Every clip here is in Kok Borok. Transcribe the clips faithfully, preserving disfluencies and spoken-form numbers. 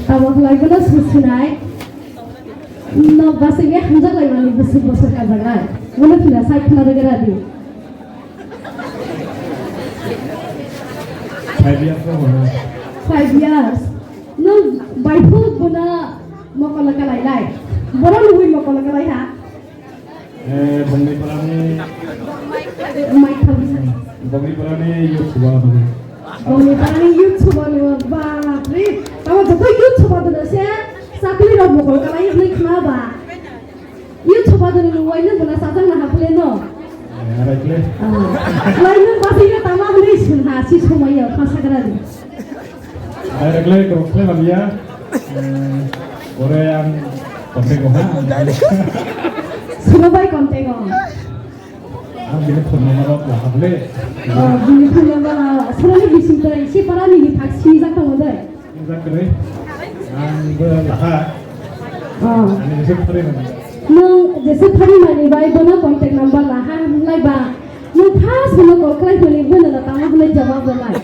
Abo khlai bono swngsinai. Nok basingni hamjak laimani bwswk bosor kajaknai. Bono phila sai khna rwgwra di. Five years no bono. Five years. Nwng baithuk bono mokolo kalailai. Bono nugwi mokolo kalai ha. Eh, Bongni parani. Mai thang. Bongni parani youth suba. Bongni parani youth suba ni bapre. Tamo joto youth suba dona se sakli rok mokol kalai hwnwi khna ba. Youth suba dona ni wai nwng bona sajak na haple no. Eh, arai kle. Ah. Lai nwng basi ya tama hwnwi sung ha si somai ya phasagra di. Directly cross le baliya. Eh, ore ang kontek ko ha. Suro bai kontek ko. Ang bini phone number rok lahable. Oh, bini phone number, ah, suro ni bising to isi para ni ni thak si jak tong dai. Jak kre. Ang bo laha. Oh. Ani bising phone number. Nwng jesa phari mani bai bono contact number laha hwnlai ba. Nwng first bono call khlai phani bono na tamo hwnwi jawab rwnai.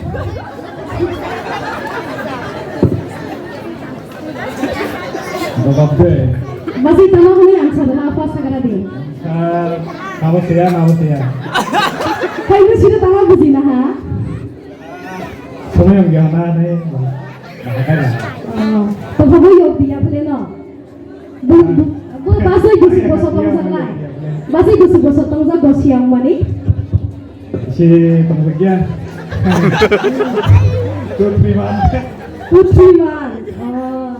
Jawab de. Basi tamo hwnwi ang sana apa sagra di. Sir, nabo siya, nabo siya. Kaino sino tamo buji na ha? Somoy ang gana nai. Bahakana. Oh, to babo yok diya phale no. Bu, bu, bu, basai gusi boso tongjaklai. Basai gusi boso tongjak bo siyang mani. Si tongjakya. Two, three months. Two, three months. Oh.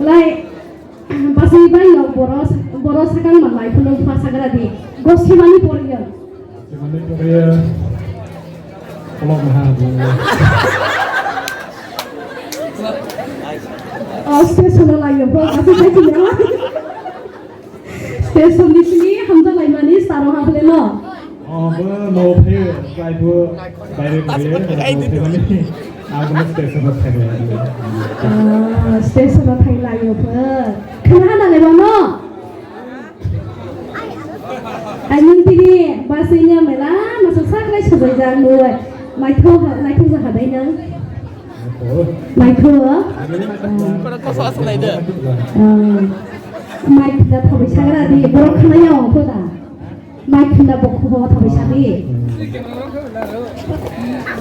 Lai, basai bai no boro, boro sakang malai phunung phasagra di. Gosi mani poriyo. Jemani pore kolok maha bo. Oh, station o lai yo, bo kasi sai kina. Station ni sini hamja lai mani saro ha bole no. Oh, bo no phe, kai bo, kai re pore, no phe mani. Abo station o thai lai. Ah, station o thai lai yo bo. Khana hana le ba no. Ai, nwng tini basai nya mela masa saklai sajai jak nung. Naithok, naithok ja hadai nang. Naithok. Kono koso aswk nai de. Ah, mai khunda thabai sagra di, borok khna ya ongkho da. Mai khunda bokho bo thabai sadi.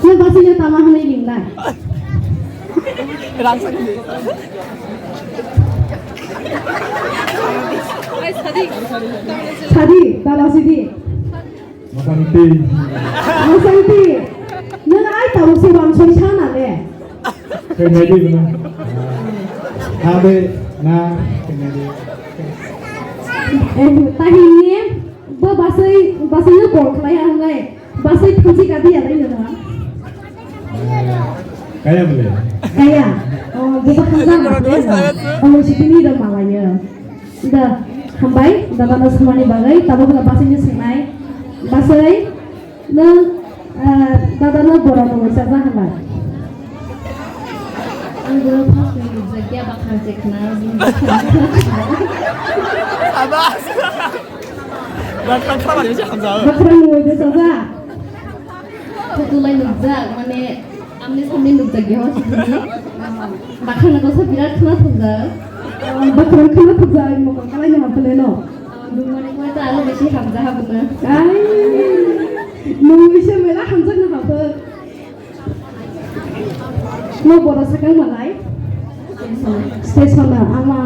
Nwng basai nya tama hwnwi ringnai. Rang sakni. Sadi, dala sidi. Masanti. Masanti. Nwng ai tamo se bang soi sana le. Kau nai di bana. Habe na kau nai di. Eh, tahini bo basai, basai no call khlai ang lai. Basai thansi kadi ya lai na. Kaya bole. Kaya. Oh, buka khanja na. Oh, sitini da malaya. Da, hambai, da bana samani bagai, tabo kala basai ni sinai. Basai, na, ah, da da na bora no sa ba hambai. Ang bora pas ni jagia bakhan chekna. Abas. Bakhan khamar ni hamza. Bakhan ni wajah saja. Photo lai nukjak, mane, amne samne nukjak ya, hospital ni. Bakhan na kosa birat khna thokjak. Bakhan khna thokjak, mokol kalai na hapale no. Dungmani koi ta alo bisi hamjak habuna. Ai, nung ise mela hamjak na hapal. No bora sakang malai. Station na ama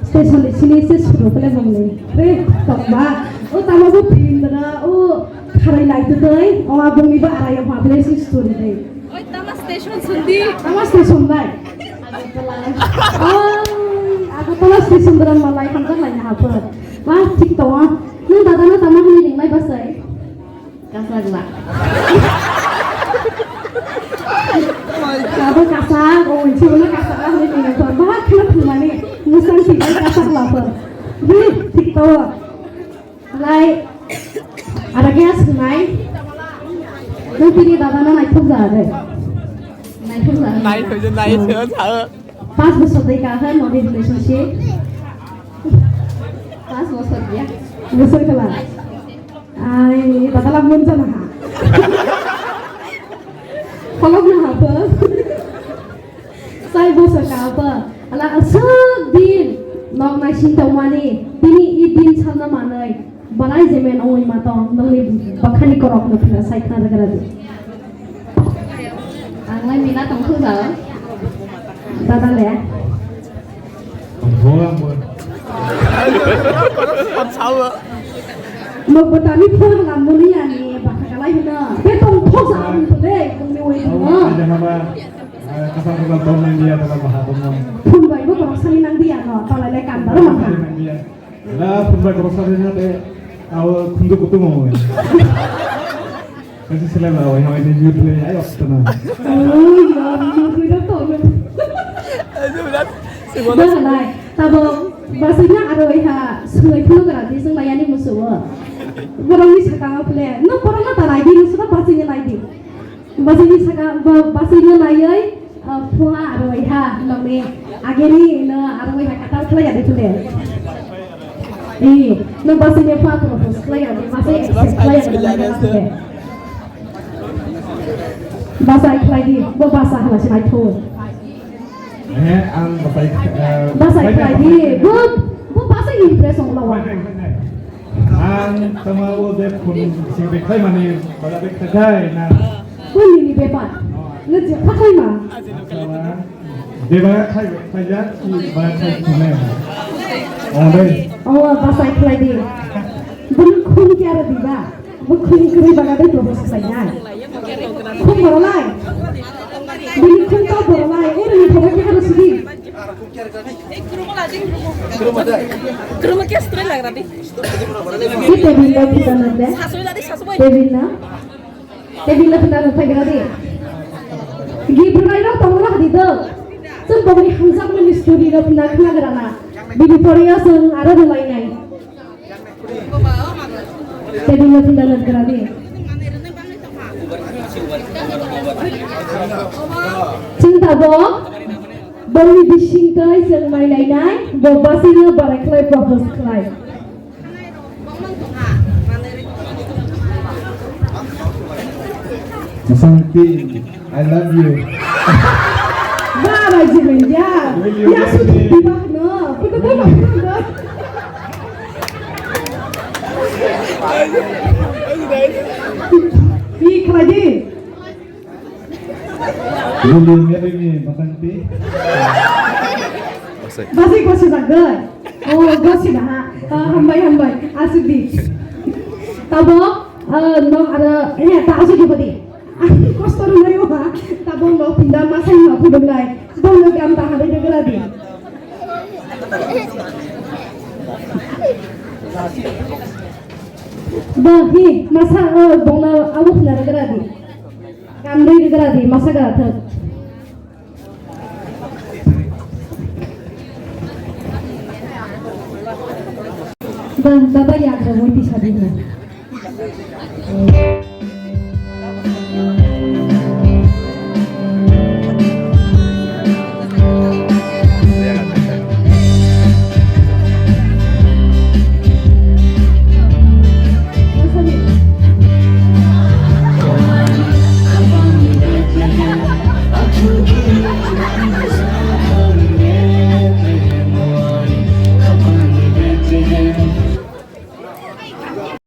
station ni sini se suru pele bongni. Re tongba. O tama bo film dara o kharai lai tu doi. O abongni ba arai ma pele si story dai. Oi tama station sundi. Tama station dai. Agartala. Oi Agartala station dara malai hamjak lai na hapor. Ba thik tongo. Nung dada no tama hini ringlai basai. Kasagla. Abo kasak, o moichi bono kasagla hwnwi tongmani phan. Bahai kheno thwngmani, mwsang thwngmani kasagla phan. Hi, thik to. Lai, ara khe swngmai. Nung tini dada no naithok ja de. Naithok ja. Naithok ja, naithok ja. Pas bosor dei ka hai modi relationship. Pas bosor ya. Bosor kala. Ai, tatala mun jana ha. Kolok na ha pho. Sai boso ka ba, ala aswk din nok naising tongmani, bini i din salna manwi, balai jemen ongwi ma tong, nokni bwkhani korokno phira sai khna rwgra di. Ang lai mila tong kho jao. Dada le. Tong kho ang bo. Nok bwtani phone lam muni ani bakha kalai hino. Be tong kho jao ang to le, bungni oi hino. Ada haba. Kasar kasar tong nang dia, tong baha tong nang. Phun bai bo borok sani nang dia no, tong lai lai kan baro mangha. Nang dia. Na phun bai borok sani nang de, awo khundu kutung mo. Kasi sila ba, wai hawai ni youth le, ayo, tana. Oh, ya, youth le to. Ba lai, tabo, basina aro iha, sulai phun kara, di sung layani musuo. Borok ni sakang aple, no borok na ta lai di, musuo basina lai di. Basini saka, ba-, basini naiwi, ah, phua arwaiha, nokni ageni no arwaiha katal khlai ya de phule. Ih, no basini phua propose khlai ya de, basai accept khlai ya de, khlai ya de. Basai khlai di, bo basa hala se mai thu. Eh, ang basai, eh, basai khlai di, bo, bo basai impress ong lawa. Ang tama o de phone sing de khai mani, bada de khai na. Kuni ni bepar. Nge je khakhai ma. Deba khai, khai ja, ki ba khai khone. Ode. Awa, basai khlai di. Bun khun kya ra diba? Bu khun kri baga de propose khlai ya. Khun borolai. Bun khun to borolai. Ore ni thoba kya ra sidi. Kuruma kya story lag ra di. Ki table lo kita nande. Sasoi la di, sasoi. Table na. Tebila phina rwphai gra di. Gift rwnairok tongo hadi do. Chwng bongni hamjakmani story rok phina khna gra na. Bini pore o chwng aro rwlainai. Tebila phina rwgra di. Chwng tabok bongni bisingtwi chwng mailainai, bo basino barai khlai propose khlai. Masang Pin, I love you. Ba, bai, je menja. Will you marry me? Ya, sudah tiba, no. Betul, betul, betul. Ih, kelaji. Lulu ngeri ni Basanti. Basai. Basai ko sejak doi. Oh, gosip ha. Ah, hambai, hambai. Asik di. Tabo, ah, no ada, eh, tak asik di bodi. Kosto rwnaio ha. Tabo no pinda masai no khudunai. Bono gam ta hari de geladi. Bo hi masa, oh, bono abo khna geladi. Kamri rwgra di, masa ga thak. Bang, baba ya ga wati sadi na.